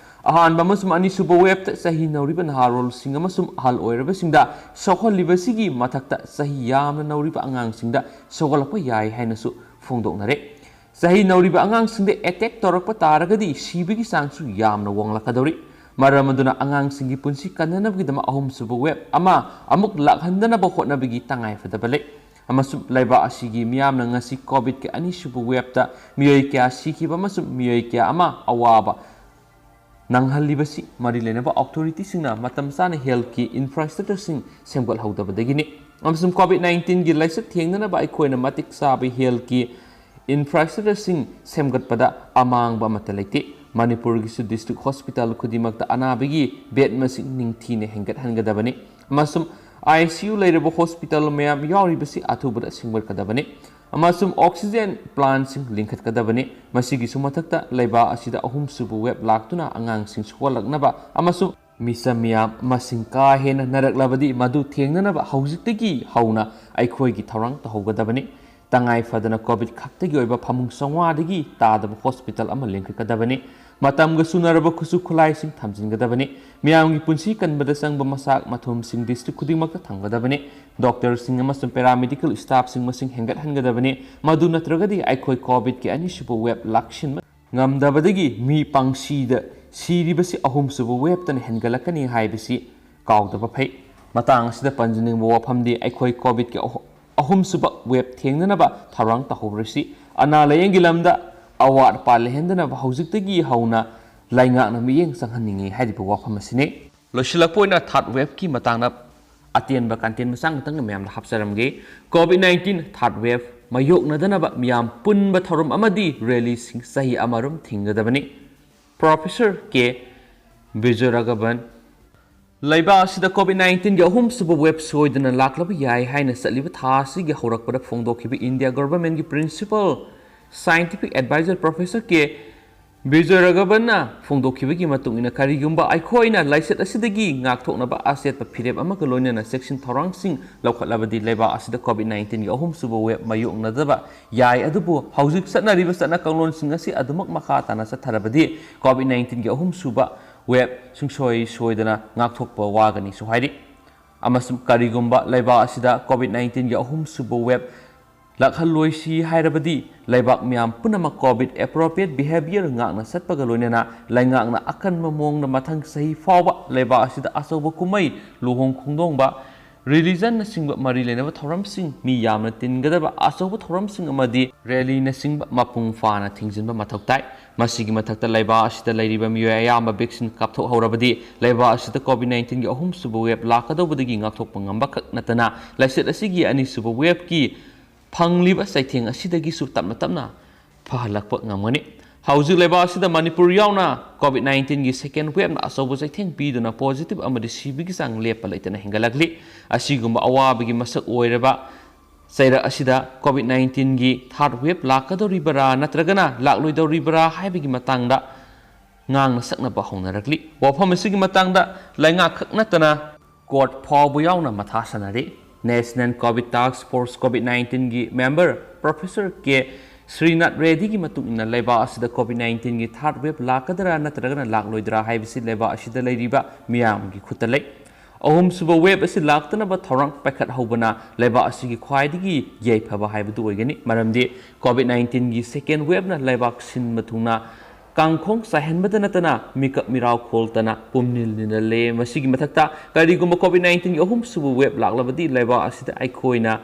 ꯑꯍꯥꯟꯕ ꯑꯃꯁꯨꯡ ꯑꯅꯤꯁꯨꯕ ꯋꯦꯕꯇ ꯆꯍꯤ ꯅꯧꯔꯤꯕ ꯅꯍꯥꯔꯣꯜꯁꯤꯡ ꯑꯃꯁꯨꯡ ꯑꯍꯜ ꯑꯣꯏꯔꯕꯁꯤꯡꯗ ꯁꯣꯛꯍꯜꯂꯤꯕꯁꯤꯒꯤ ꯃꯊꯛꯇ ꯆꯍꯤ ꯌꯥꯝꯅ ꯅꯧꯔꯤꯕ ꯑꯉꯥꯡꯁꯤꯡꯗ ꯁꯣꯛꯍꯜꯂꯛꯄ ꯌꯥꯏ ꯍꯥꯏꯅꯁꯨ ꯐꯣꯡꯗꯣꯛꯅꯔꯦ꯫ ꯆꯍꯤ ꯅꯧꯔꯤꯕ ꯑꯉꯥꯡꯁꯤꯡꯗ ꯑꯦꯇꯦꯛ ꯇꯧꯔꯛꯄ ꯇꯥꯔꯒꯗꯤ ꯁꯤꯕꯒꯤ ꯆꯥꯡꯁꯨ ꯌꯥꯝꯅ ꯋꯥꯡꯂꯛꯀꯗꯧꯔꯤ꯫ ꯃꯔꯝ ꯑꯗꯨꯅ ꯑꯉꯥꯡꯁꯤꯡꯒꯤ ꯄꯨꯟꯁꯤ ꯀꯟꯅꯅꯕꯒꯤꯗꯃꯛ ꯑꯍꯨꯝꯁꯨꯕ ꯋꯦꯕ ꯑꯃ ꯑꯃꯨꯛ ꯂꯥꯛꯍꯟꯗꯅꯕ ꯍꯣꯠꯅꯕꯒꯤ ꯇꯉꯥꯏꯐꯗꯕ ꯂꯩ꯫ ꯑꯃꯁꯨꯡ ꯂꯩꯕꯥꯛ ꯑꯁꯤꯒꯤ ꯃꯤꯌꯥꯝꯅ ꯉꯁꯤ ꯀꯣꯚꯤꯗꯀꯤ ꯑꯅꯤꯁꯨꯕ ꯋꯦꯕꯇ ꯃꯤꯑꯣꯏ ꯀꯌꯥ ꯁꯤꯈꯤꯕ ꯑꯃꯁꯨꯡ ꯃꯤꯑꯣꯏ ꯀꯌꯥ ꯑꯃ ꯑꯋꯥꯕ ꯅꯪꯍꯜꯂꯤꯕꯁꯤ ꯃꯔꯤ ꯂꯩꯅꯕ ꯑꯣꯊꯣꯔꯤꯇꯤꯁꯤꯡꯅ ꯃꯇꯝ ꯆꯥꯅ ꯍꯦꯜꯊꯀꯤ ꯏꯟꯐ꯭ꯔꯥꯁ꯭ꯇ꯭ꯔꯛꯆꯔꯁꯤꯡ ꯁꯦꯝꯒꯠꯍꯧꯗꯕꯗꯒꯤꯅꯤ꯫ ꯑꯃꯁꯨꯡ ꯀꯣꯚꯤꯗ ꯅꯥꯏꯟꯇꯤꯟꯒꯤ ꯂꯥꯏꯆꯠ ꯊꯦꯡꯅꯅꯕ ꯑꯩꯈꯣꯏꯅ ꯃꯇꯤꯛ ꯆꯥꯕ ꯍꯦꯜꯊꯀꯤ ꯏꯟꯐ꯭ꯔꯥꯁ꯭ꯇ꯭ꯔꯛꯆꯔꯁꯤꯡ ꯁꯦꯝꯒꯠꯄꯗ ꯑꯃꯥꯡꯕ ꯑꯃꯠꯇ ꯂꯩꯇꯦ꯫ ꯃꯅꯤꯄꯨꯔꯒꯤꯁꯨ ꯗꯤꯁꯇ꯭ꯔꯤꯛ ꯍꯣꯁꯄꯤꯇꯥꯜ ꯈꯨꯗꯤꯡꯃꯛꯇ ꯑꯅꯥꯕꯒꯤ ꯕꯦꯗ ꯃꯁꯤꯡ ꯅꯤꯡꯊꯤꯅ ꯍꯦꯟꯒꯠꯍꯟꯒꯗꯕꯅꯤ꯫ ꯑꯃꯁꯨꯡ ꯑꯥꯏ ꯁꯤ ꯌꯨ ꯂꯩꯔꯕ ꯍꯣꯁꯄꯤꯇꯥꯜ ꯃꯌꯥꯝ ꯌꯥꯎꯔꯤꯕꯁꯤ ꯑꯊꯨꯕꯗ ꯁꯦꯝꯒꯠꯀꯗꯕꯅꯤ꯫ ꯑꯃꯁꯨꯡ ꯑꯣꯛꯁꯤꯖꯦꯟ ꯄ꯭ꯂꯥꯟꯁꯤꯡ ꯂꯤꯡꯈꯠꯀꯗꯕꯅꯤ꯫ ꯃꯁꯤꯒꯤꯁꯨ ꯃꯊꯛꯇ ꯂꯩꯕꯥꯛ ꯑꯁꯤꯗ ꯑꯍꯨꯝꯁꯨꯕ ꯋꯦꯕ ꯂꯥꯛꯇꯨꯅ ꯑꯉꯥꯡꯁꯤꯡ ꯁꯣꯛꯍꯜꯂꯛꯅꯕ ꯑꯃꯁꯨꯡ ꯃꯤꯆꯝ ꯃꯤꯌꯥꯝ ꯃꯁꯤꯡ ꯀꯥ ꯍꯦꯟꯅ ꯅꯥꯔꯛꯂꯕꯗꯤ ꯃꯗꯨ ꯊꯦꯡꯅꯅꯕ ꯍꯧꯖꯤꯛꯇꯒꯤ ꯍꯧꯅ ꯑꯩꯈꯣꯏꯒꯤ ꯊꯧꯔꯥꯡ ꯇꯧꯍꯧꯒꯗꯕꯅꯤ꯫ ꯇꯉꯥꯏ ꯐꯗꯅ ꯀꯣꯚꯤꯗ ꯈꯛꯇꯒꯤ ꯑꯣꯏꯕ ꯐꯃꯨꯡ ꯆꯥꯝꯃꯉꯥꯗꯒꯤ ꯇꯥꯗꯕ ꯍꯣꯁꯄꯤꯇꯥꯜ ꯑꯃ ꯂꯤꯡꯈꯠꯀꯗꯕꯅꯤ꯫ ꯃꯇꯝꯒ ꯆꯨꯅꯔꯕ ꯈꯨꯠꯁꯨ ꯈꯨꯠꯂꯥꯏꯁꯤꯡ ꯊꯝꯖꯤꯟꯒꯗꯕꯅꯤ꯫ ꯃꯤꯌꯥꯝꯒꯤ ꯄꯨꯟꯁꯤ ꯀꯟꯕꯗ ꯆꯪꯕ ꯃꯆꯥꯛ ꯃꯊꯨꯝꯁꯤꯡ ꯗꯤꯁꯇ꯭ꯔꯤꯛ ꯈꯨꯗꯤꯡꯃꯛꯇ ꯊꯝꯒꯗꯕꯅꯤ꯫ ꯗꯣꯛꯇꯔꯁꯤꯡ ꯑꯃꯁꯨꯡ ꯄꯦꯔꯥꯃꯦꯗꯤꯀꯦꯜ ꯁ꯭ꯇꯥꯐꯁꯤꯡ ꯃꯁꯤꯡ ꯍꯦꯟꯒꯠꯍꯟꯒꯗꯕꯅꯤ꯫ ꯃꯗꯨ ꯅꯠꯇ꯭ꯔꯒꯗꯤ ꯑꯩꯈꯣꯏ ꯀꯣꯚꯤꯗꯀꯤ ꯑꯅꯤꯁꯨꯕ ꯋꯦꯕ ꯂꯥꯛꯁꯤꯟꯕ ꯉꯝꯗꯕꯗꯒꯤ ꯃꯤ ꯄꯪꯁꯤꯗ ꯁꯤꯔꯤꯕꯁꯤ ꯑꯍꯨꯝꯁꯨꯕ ꯋꯦꯕꯇꯅ ꯍꯦꯟꯒꯠꯂꯛꯀꯅꯤ ꯍꯥꯏꯕꯁꯤ ꯀꯥꯎꯗꯕ ꯐꯩ꯫ ꯃꯇꯥꯡ ꯑꯁꯤꯗ ꯄꯟꯖꯅꯤꯡꯕ ꯋꯥꯐꯝꯗꯤ ꯑꯩꯈꯣꯏ ꯀꯣꯚꯤꯗꯀꯤ ꯑꯍꯨ-, ꯑꯍꯨꯝꯁꯨꯕ ꯋꯦꯕ ꯊꯦꯡꯅꯅꯕ ꯊꯧꯔꯥꯡ ꯇꯧꯍꯧꯔꯁꯤ꯫ ꯑꯅꯥ ꯂꯥꯌꯦꯡꯒꯤ ꯂꯝꯗ ꯑꯋꯥꯠ ꯑꯄꯥ ꯂꯩꯍꯟꯗꯅꯕ ꯍꯧꯖꯤꯛꯇꯒꯤ ꯍꯧꯅ ꯂꯩꯉꯥꯛꯅ ꯃꯤꯠꯌꯦꯡ ꯆꯪꯍꯟꯅꯤꯡꯏ ꯍꯥꯏꯔꯤꯕ ꯋꯥꯐꯝ ꯑꯁꯤꯅꯤ꯫ ꯂꯣꯏꯁꯤꯜꯂꯛꯄ ꯑꯣꯏꯅ ꯊꯥꯔꯠ ꯋꯦꯕꯀꯤ ꯃꯇꯥꯡꯗ ꯑꯇꯦꯟꯕ ꯀꯟꯇꯦꯟ ꯃꯆꯥ ꯑꯃꯇꯪ ꯃꯌꯥꯝꯗ ꯍꯥꯞꯆꯔꯝꯒꯦ꯫ ꯀꯣꯚꯤꯗ ꯅꯥꯏꯟꯇꯤꯟ ꯊꯥꯔꯠ ꯋꯦꯕ ꯃꯥꯌꯣꯛꯅꯗꯅꯕ ꯃꯤꯌꯥꯝ ꯄꯨꯟꯕ ꯊꯧꯔꯝ ꯑꯃꯗꯤ ꯔꯦꯂꯤꯁꯤꯡ ꯆꯍꯤ ꯑꯃꯔꯣꯝ ꯊꯤꯡꯒꯗꯕꯅꯤ꯫ ꯄ꯭ꯔꯣꯐꯦꯁꯔ ꯀꯦ ꯕꯤꯖꯣꯏꯔꯥꯘꯕꯟ꯫ ꯂꯩꯕꯥꯛ ꯑꯁꯤꯗ ꯀꯣꯚꯤꯗ ꯅꯥꯏꯟꯇꯤꯟꯒꯤ ꯑꯍꯨꯝꯁꯨꯕ ꯋꯦꯕ ꯁꯣꯏꯗꯅ ꯂꯥꯛꯂꯕ ꯌꯥꯏ ꯍꯥꯏꯅ ꯆꯠꯂꯤꯕ ꯊꯥ ꯑꯁꯤꯒꯤ ꯍꯧꯔꯛꯄꯗ ꯐꯣꯡꯗꯣꯛꯈꯤꯕ ꯏꯟꯗꯤꯌꯥ ꯒꯣꯚꯔꯟꯃꯦꯟꯠꯀꯤ principal scientific adviser professor K Bijoy ꯔꯥꯘꯕꯟꯅ ꯐꯣꯡꯗꯣꯛꯈꯤꯕꯒꯤ ꯃꯇꯨꯡ ꯏꯟꯅ, ꯀꯔꯤꯒꯨꯝꯕ ꯑꯩꯈꯣꯏꯅ ꯂꯥꯏꯆꯠ ꯑꯁꯤꯗꯒꯤ ꯉꯥꯛꯊꯣꯛꯅꯕ ꯑꯆꯦꯠꯄ ꯐꯤꯔꯦꯞ ꯑꯃꯒ ꯂꯣꯏꯅꯅ ꯆꯦꯛꯁꯤꯟ ꯊꯧꯔꯥꯡꯁꯤꯡ ꯂꯧꯈꯠꯂꯕꯗꯤ, ꯂꯩꯕꯥꯛ ꯑꯁꯤꯗ ꯀꯣꯚꯤꯗ ꯅꯥꯏꯟꯇꯤꯟꯒꯤ ꯑꯍꯨꯝꯁꯨꯕ ꯋꯦꯕ ꯃꯥꯌꯣꯛꯅꯗꯕ ꯌꯥꯏ꯫ ꯑꯗꯨꯕꯨ ꯍꯧꯖꯤꯛ ꯆꯠꯅꯔꯤꯕ ꯆꯠꯅ ꯀꯥꯡꯂꯣꯟꯁꯤꯡ ꯑꯁꯤ ꯑꯗꯨꯃꯛ ꯃꯈꯥ ꯇꯥꯅ ꯆꯠꯊꯔꯕꯗꯤ, ꯀꯣꯚꯤꯗ ꯅꯥꯏꯟꯇꯤꯟꯒꯤ ꯑꯍꯨꯝꯁꯨꯕ ꯋꯦꯕ ꯁꯨꯡꯁꯣꯏ ꯁꯣꯏꯗꯅ ꯉꯥꯛꯊꯣꯛꯄ ꯋꯥꯒꯅꯤꯁꯨ ꯍꯥꯏꯔꯤ꯫ ꯑꯃꯁꯨꯡ ꯀꯔꯤꯒꯨꯝꯕ ꯂꯩꯕꯥꯛ ꯑꯁꯤꯗ ꯀꯣꯚꯤꯗ ꯅꯥꯏꯟꯇꯤꯟꯒꯤ ꯑꯍꯨꯝꯁꯨꯕ ꯋꯦꯕ ꯂꯥꯛꯍꯜꯂꯣꯏꯁꯤ ꯍꯥꯏꯔꯕꯗꯤ, ꯂꯩꯕꯥꯛ ꯃꯤꯌꯥꯝ ꯄꯨꯝꯅꯃꯛ ꯀꯣꯚꯤꯗ ꯑꯦꯄ꯭ꯔꯣꯄ꯭ꯔꯤꯌꯦꯠ ꯕꯤꯍꯦꯕꯤꯌꯔ ꯉꯥꯛꯅ ꯆꯠꯄꯒ ꯂꯣꯏꯅꯅ ꯂꯩꯉꯥꯛꯅ ꯑꯀꯟꯕ ꯃꯑꯣꯡꯗ ꯃꯊꯪ ꯆꯍꯤ ꯐꯥꯎꯕ ꯂꯩꯕꯥꯛ ꯑꯁꯤꯗ ꯑꯆꯧꯕ ꯀꯨꯝꯍꯩ, ꯂꯨꯍꯣꯡ ꯈꯣꯡꯗꯣꯡꯕ, ꯔꯤꯂꯤꯖꯟꯅꯆꯤꯡꯕ ꯃꯔꯤ ꯂꯩꯅꯕ ꯊꯧꯔꯝꯁꯤꯡ, ꯃꯤ ꯌꯥꯝꯅ ꯇꯤꯟꯒꯗꯕ ꯑꯆꯧꯕ ꯊꯧꯔꯝꯁꯤꯡ ꯑꯃꯗꯤ ꯔꯦꯂꯤꯅꯆꯤꯡꯕ ꯃꯄꯨꯡ ꯐꯥꯅ ꯊꯤꯡꯖꯤꯟꯕ ꯃꯊꯧ ꯇꯥꯏ꯫ ꯃꯁꯤꯒꯤ ꯃꯊꯛꯇ, ꯂꯩꯕꯥꯛ ꯑꯁꯤꯗ ꯂꯩꯔꯤꯕ ꯃꯤꯑꯣꯏ ꯑꯌꯥꯝꯕ ꯚꯦꯛꯁꯤꯟ ꯀꯥꯞꯊꯣꯛꯍꯧꯔꯕꯗꯤ, ꯂꯩꯕꯥꯛ ꯑꯁꯤꯗ ꯀꯣꯚꯤꯗ ꯅꯥꯏꯟꯇꯤꯟꯒꯤ ꯑꯍꯨꯝꯁꯨꯕ ꯋꯦꯕ ꯂꯥꯛꯀꯗꯧꯕꯗꯒꯤ ꯉꯥꯛꯊꯣꯛꯄ ꯉꯝꯕ ꯈꯛ ꯅꯠꯇꯅ, ꯂꯥꯏꯆꯠ ꯑꯁꯤꯒꯤ ꯑꯅꯤꯁꯨꯕ ꯋꯦꯕꯀꯤ ꯐꯪꯂꯤꯕ ꯆꯩꯊꯦꯡ ꯑꯁꯤꯗꯒꯤꯁꯨ ꯇꯞꯅ ꯇꯞꯅ ꯐꯍꯜꯂꯛꯄ ꯉꯝꯒꯅꯤ꯫ ꯍꯧꯖꯤꯛ ꯂꯩꯕꯥꯛ ꯑꯁꯤꯗ ꯃꯅꯤꯄꯨꯔ ꯌꯥꯎꯅ ꯀꯣꯚꯤꯗ ꯅꯥꯏꯟꯇꯤꯟꯒꯤ ꯁꯦꯀꯦꯟ ꯋꯦꯕꯅ ꯑꯆꯧꯕ ꯆꯩꯊꯦꯡ ꯄꯤꯗꯨꯅ ꯄꯣꯖꯤꯇꯤꯚ ꯑꯃꯗꯤ ꯁꯤꯕꯒꯤ ꯆꯥꯡ ꯂꯦꯞꯄ ꯂꯩꯇꯅ ꯍꯦꯟꯒꯠꯂꯛꯂꯤ꯫ ꯑꯁꯤꯒꯨꯝꯕ ꯑꯋꯥꯕꯒꯤ ꯃꯁꯛ ꯑꯣꯏꯔꯕ ꯆꯩꯔꯛ ꯑꯁꯤꯗ ꯀꯣꯚꯤꯗ ꯅꯥꯏꯟꯇꯤꯟꯒꯤ ꯊꯥꯔꯠ ꯋꯦꯕ ꯂꯥꯛꯀꯗꯧꯔꯤꯕꯔꯥ ꯅꯠꯇ꯭ꯔꯒꯅ ꯂꯥꯛꯂꯣꯏꯗꯧꯔꯤꯕꯔꯥ ꯍꯥꯏꯕꯒꯤ ꯃꯇꯥꯡꯗ ꯉꯥꯡꯅ ꯁꯛꯅꯕ ꯍꯧꯅꯔꯛꯂꯤ꯫ ꯋꯥꯐꯝ ꯑꯁꯤꯒꯤ ꯃꯇꯥꯡꯗ ꯂꯩꯉꯥꯛ ꯈꯛ ꯅꯠꯇꯅ ꯀꯣꯔꯠ ꯐꯥꯎꯕ ꯌꯥꯎꯅ ꯃꯊꯥ ꯁꯥꯟꯅꯔꯤ꯫ National COVID task force COVID ꯅꯥꯏꯟꯇꯤꯟꯒꯤ ꯃꯦꯝꯕꯔ ꯄ꯭ꯔꯣꯐꯦꯁꯔ ꯀꯦ ꯁ꯭ꯔꯤꯅꯥꯊ ꯔꯦꯗꯤꯒꯤ ꯃꯇꯨꯡ ꯏꯟꯅ, ꯂꯩꯕꯥꯛ ꯑꯁꯤꯗ ꯀꯣꯚꯤꯗ ꯅꯥꯏꯟꯇꯤꯟꯒꯤ ꯊꯥꯔꯠ ꯋꯦꯕ ꯂꯥꯛꯀꯗ꯭ꯔꯥ ꯅꯠꯇ꯭ꯔꯒꯅ ꯂꯥꯛꯂꯣꯏꯗ꯭ꯔꯥ ꯍꯥꯏꯕꯁꯤ ꯂꯩꯕꯥꯛ ꯑꯁꯤꯗ ꯂꯩꯔꯤꯕ ꯃꯤꯌꯥꯝꯒꯤ ꯈꯨꯠꯇ ꯂꯩ꯫ ꯑꯍꯨꯝꯁꯨꯕ ꯋꯦꯕ ꯑꯁꯤ ꯂꯥꯛꯇꯅꯕ ꯊꯧꯔꯥꯡ ꯄꯥꯏꯈꯠꯍꯧꯕꯅ ꯂꯩꯕꯥꯛ ꯑꯁꯤꯒꯤ ꯈ꯭ꯋꯥꯏꯗꯒꯤ ꯌꯥꯏꯐꯕ ꯍꯥꯏꯕꯗꯨ ꯑꯣꯏꯒꯅꯤ, ꯃꯔꯝꯗꯤ ꯀꯣꯚꯤꯗ ꯅꯥꯏꯟꯇꯤꯟꯒꯤ ꯁꯦꯀꯦꯟ ꯋꯦꯕꯅ ꯂꯩꯕꯥꯛ ꯁꯤꯟꯕ ꯊꯨꯡꯅ ꯀꯥꯡꯈꯣꯡ ꯆꯥꯏꯍꯟꯕꯗ ꯅꯠꯇꯅ ꯃꯤꯀꯞ ꯃꯤꯔꯥꯎ ꯈꯣꯜꯇꯅ ꯄꯨꯝꯅꯤꯜ ꯅꯤꯜꯍꯜꯂꯦ꯫ ꯃꯁꯤꯒꯤ ꯃꯊꯛꯇ, ꯀꯔꯤꯒꯨꯝꯕ ꯀꯣꯚꯤꯗ ꯅꯥꯏꯟꯇꯤꯟꯒꯤ ꯑꯍꯨꯝꯁꯨꯕ ꯋꯦꯕ ꯂꯥꯛꯂꯕꯗꯤ, ꯂꯩꯕꯥꯛ ꯑꯁꯤꯗ ꯑꯩꯈꯣꯏꯅ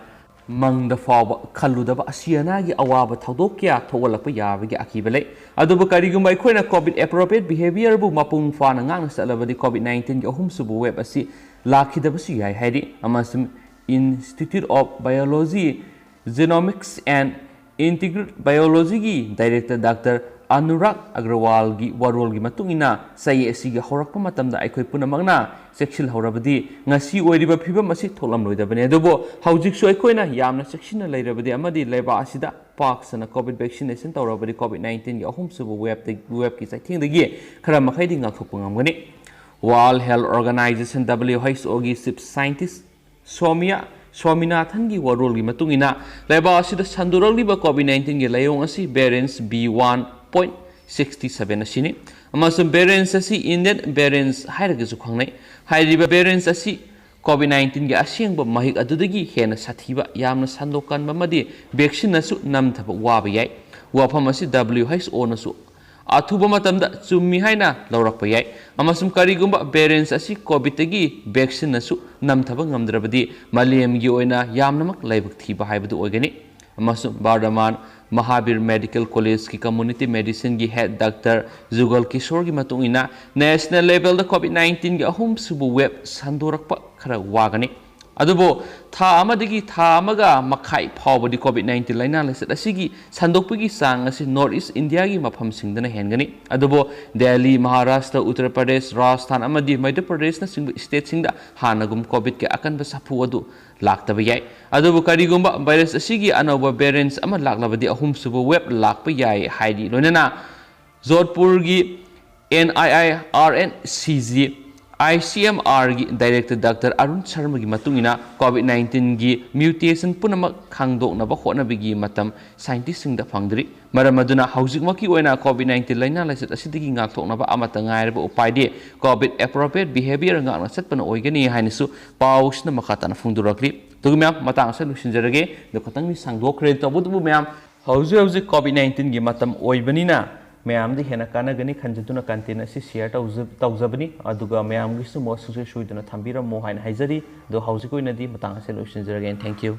ꯃꯪꯗ ꯐꯥꯎꯕ ꯈꯜꯂꯨꯗꯕ ꯑꯁꯤ ꯑꯅꯥꯒꯤ ꯑꯋꯥꯕ ꯊꯧꯗꯣꯛ ꯀꯌꯥ ꯊꯣꯛꯍꯜꯂꯛꯄ ꯌꯥꯕꯒꯤ ꯑꯀꯤꯕ ꯂꯩ꯫ ꯑꯗꯨꯕꯨ ꯀꯔꯤꯒꯨꯝꯕ ꯑꯩꯈꯣꯏꯅ COVID appropriate behaviorꯕꯨ ꯃꯄꯨꯡ ꯐꯥꯅ ꯉꯥꯛꯅ ꯆꯠꯂꯕꯗꯤ, COVID nineteenꯒꯤ ꯑꯍꯨꯝꯁꯨꯕ wave ꯑꯁꯤ ꯂꯥꯛꯈꯤꯗꯕꯁꯨ ꯌꯥꯏ ꯍꯥꯏꯔꯤ꯫ ꯑꯃꯁꯨꯡ Institute of Biology, Genomics and Integrated Biologyꯒꯤ director Doctor Anurag ꯑꯒ꯭ꯔꯋꯥꯜꯒꯤ ꯋꯥꯔꯣꯜꯒꯤ ꯃꯇꯨꯡ ꯏꯟꯅ, ꯆꯍꯤ ꯑꯁꯤꯒꯤ ꯍꯧꯔꯛꯄ ꯃꯇꯝꯗ ꯑꯩꯈꯣꯏ ꯄꯨꯝꯅꯃꯛꯅ ꯆꯦꯛꯁꯤꯜꯍꯧꯔꯕꯗꯤ ꯉꯁꯤ ꯑꯣꯏꯔꯤꯕ ꯐꯤꯕꯝ ꯑꯁꯤ ꯊꯣꯛꯂꯝꯂꯣꯏꯗꯕꯅꯤ꯫ ꯑꯗꯨꯕꯨ ꯍꯧꯖꯤꯛꯁꯨ ꯑꯩꯈꯣꯏꯅ ꯌꯥꯝꯅ ꯆꯦꯛꯁꯤꯟꯅ ꯂꯩꯔꯕꯗꯤ ꯑꯃꯗꯤ ꯂꯩꯕꯥꯛ ꯑꯁꯤꯗ ꯄꯥꯛ ꯁꯟꯅ COVID vaccination ꯇꯧꯔꯕꯗꯤ, COVID nineteenꯒꯤ ꯑꯍꯨꯝꯁꯨꯕ waveꯇ-, waveꯀꯤ ꯆꯩꯊꯦꯡꯗꯒꯤ ꯈꯔ ꯃꯈꯩꯗꯤ ꯉꯥꯛꯊꯣꯛꯄ ꯉꯝꯒꯅꯤ꯫ World Health Organization, WHOꯒꯤ chief scientist ꯁ꯭ꯋꯥꯃꯤꯌꯥ ꯁ꯭ꯋꯥꯃꯤꯅꯥꯊꯟꯒꯤ ꯋꯥꯔꯣꯜꯒꯤ ꯃꯇꯨꯡ ꯏꯟꯅ, ꯂꯩꯕꯥꯛ ꯑꯁꯤꯗ ꯁꯟꯗꯣꯔꯛꯂꯤꯕ COVID nineteenꯒꯤ ꯂꯥꯏꯑꯣꯡ ꯑꯁꯤ variant B one point sixty seven ꯑꯁꯤꯅꯤ, ꯑꯃꯁꯨꯡ variant ꯑꯁꯤ Indian variant ꯍꯥꯏꯔꯒꯁꯨ ꯈꯪꯅꯩ꯫ ꯍꯥꯏꯔꯤꯕ variant ꯑꯁꯤ COVID nineteenꯒꯤ ꯑꯁꯦꯡꯕ ꯃꯍꯤꯛ ꯑꯗꯨꯗꯒꯤ ꯍꯦꯟꯅ ꯁꯥꯊꯤꯕ, ꯌꯥꯝꯅ ꯁꯟꯗꯣꯛ ꯀꯟꯕ ꯑꯃꯗꯤ vaccineꯅꯁꯨ ꯅꯝꯊꯕ ꯋꯥꯕ ꯌꯥꯏ꯫ ꯋꯥꯐꯝ ꯑꯁꯤ WHOꯅꯁꯨ ꯑꯊꯨꯕ ꯃꯇꯝꯗ ꯆꯨꯝꯃꯤ ꯍꯥꯏꯅ ꯂꯧꯔꯛꯄ ꯌꯥꯏ, ꯑꯃꯁꯨꯡ ꯀꯔꯤꯒꯨꯝꯕ variant ꯑꯁꯤ COVIDꯇꯒꯤ vaccineꯅꯁꯨ ꯅꯝꯊꯕ ꯉꯝꯗ꯭ꯔꯕꯗꯤ, ꯃꯥꯂꯦꯝꯒꯤ ꯑꯣꯏꯅ ꯌꯥꯝꯅꯃꯛ ꯂꯥꯏꯕꯛ ꯊꯤꯕ ꯍꯥꯏꯕꯗꯨ ꯑꯣꯏꯒꯅꯤ꯫ ꯑꯃꯁꯨꯡ ꯕꯔꯗꯃꯥꯟ ꯃꯍꯥꯕꯤꯔ ꯃꯦꯗꯤꯀꯦꯜ ꯀꯣꯂꯦꯖꯀꯤ community medicineꯒꯤ head Doctor ꯖꯨꯒꯜ ꯀꯤꯁꯣꯔꯒꯤ ꯃꯇꯨꯡ ꯏꯟꯅ, national levelꯗ COVID nineteenꯒꯤ ꯑꯍꯨꯝꯁꯨꯕ wave ꯁꯟꯗꯣꯔꯛꯄ ꯈꯔ ꯋꯥꯒꯅꯤ꯫ ꯑꯗꯨꯕꯨ ꯊꯥ ꯑꯃꯗꯒꯤ ꯊꯥ ꯑꯃꯒ ꯃꯈꯥꯏ ꯐꯥꯎꯕꯗꯤ COVID nineteen ꯂꯥꯏꯅꯥ ꯂꯥꯏꯆꯠ ꯑꯁꯤꯒꯤ ꯁꯟꯗꯣꯛꯄꯒꯤ ꯆꯥꯡ ꯑꯁꯤ North East Indiaꯒꯤ ꯃꯐꯝꯁꯤꯡꯗꯅ ꯍꯦꯟꯒꯅꯤ꯫ ꯑꯗꯨꯕꯨ ꯗꯦꯜꯂꯤ, ꯃꯍꯥꯔꯥꯁꯇ꯭ꯔ, ꯎꯠꯇꯔ ꯄ꯭ꯔꯗꯦꯁ, ꯔꯥꯖꯁꯊꯥꯟ ꯑꯃꯗꯤ ꯃꯙ꯭ꯌ ꯄ꯭ꯔꯗꯦꯁꯅꯆꯤꯡꯕ stateꯁꯤꯡꯗ ꯍꯥꯟꯅꯒꯨꯝ COVIDꯀꯤ ꯑꯀꯟꯕ ꯁꯥꯐꯨ ꯑꯗꯨ ꯂꯥꯛꯇꯕ ꯌꯥꯏ꯫ ꯑꯗꯨꯕꯨ ꯀꯔꯤꯒꯨꯝꯕ virus ꯑꯁꯤꯒꯤ ꯑꯅꯧꯕ variants ꯑꯃ ꯂꯥꯛꯂꯕꯗꯤ, ꯑꯍꯨꯝꯁꯨꯕ wave ꯂꯥꯛꯄ ꯌꯥꯏ ꯍꯥꯏꯔꯤ꯫ ꯂꯣꯏꯅꯅ ꯖꯣꯙꯄꯨꯔꯒꯤ NIIRNCG ICMRꯒꯤ director Doctor ꯑꯔꯨꯟ ꯁꯔꯃꯒꯤ ꯃꯇꯨꯡ ꯏꯟꯅ, COVID nineteenꯒꯤ mutation ꯄꯨꯝꯅꯃꯛ ꯈꯪꯗꯣꯛꯅꯕ ꯍꯣꯠꯅꯕꯒꯤ ꯃꯇꯝ scientistꯁꯤꯡꯗ ꯐꯪꯗ꯭ꯔꯤ꯫ ꯃꯔꯝ ꯑꯗꯨꯅ ꯍꯧꯖꯤꯛꯃꯛꯀꯤ ꯑꯣꯏꯅ COVID nineteen ꯂꯥꯏꯅꯥ ꯂꯥꯏꯆꯠ ꯑꯁꯤꯗꯒꯤ ꯉꯥꯛꯊꯣꯛꯅꯕ ꯑꯃꯠꯇ ꯉꯥꯏꯔꯕ ꯎꯄꯥꯏꯗꯤ COVID appropriate behavior ꯉꯥꯛꯅ ꯆꯠꯄꯅ ꯑꯣꯏꯒꯅꯤ ꯍꯥꯏꯅꯁꯨ ꯄꯥꯎꯁꯤꯅ ꯃꯈꯥ ꯇꯥꯅ ꯐꯣꯡꯗꯣꯔꯛꯂꯤ꯫ ꯑꯗꯨꯒ ꯃꯌꯥꯝ, ꯃꯇꯥꯡ ꯑꯁꯤꯗ ꯂꯣꯏꯁꯤꯟꯖꯔꯒꯦ꯫ ꯑꯗꯨ ꯈꯇꯪꯗꯤ ꯁꯥꯡꯗꯣꯛꯈ꯭ꯔꯦ꯫ ꯇꯧꯕꯇꯕꯨ ꯃꯌꯥꯝ, ꯍꯧꯖꯤꯛ ꯍꯧꯖꯤꯛ COVID nineteenꯒꯤ ꯃꯇꯝ ꯑꯣꯏꯕꯅꯤꯅ, ꯃꯌꯥꯝꯗ ꯍꯦꯟꯅ ꯀꯥꯟꯅꯒꯅꯤ ꯈꯟꯖꯗꯨꯅ content ꯑꯁꯤ share ꯇꯧꯖ-, ꯇꯧꯖꯕꯅꯤ꯫ ꯑꯗꯨꯒ ꯃꯌꯥꯝꯒꯤꯁꯨ ꯃꯣꯠ ꯁꯨꯡꯁꯣꯏ ꯁꯣꯏꯗꯅ ꯊꯝꯕꯤꯔꯝꯃꯣ ꯍꯥꯏꯅ ꯍꯥꯏꯖꯔꯤ꯫ ꯑꯗꯣ ꯍꯧꯖꯤꯛ ꯑꯣꯏꯅꯗꯤ ꯃꯇꯥꯡ ꯑꯁꯤꯗ ꯂꯣꯏꯁꯤꯟꯖꯔꯒꯦ꯫ Thank you꯫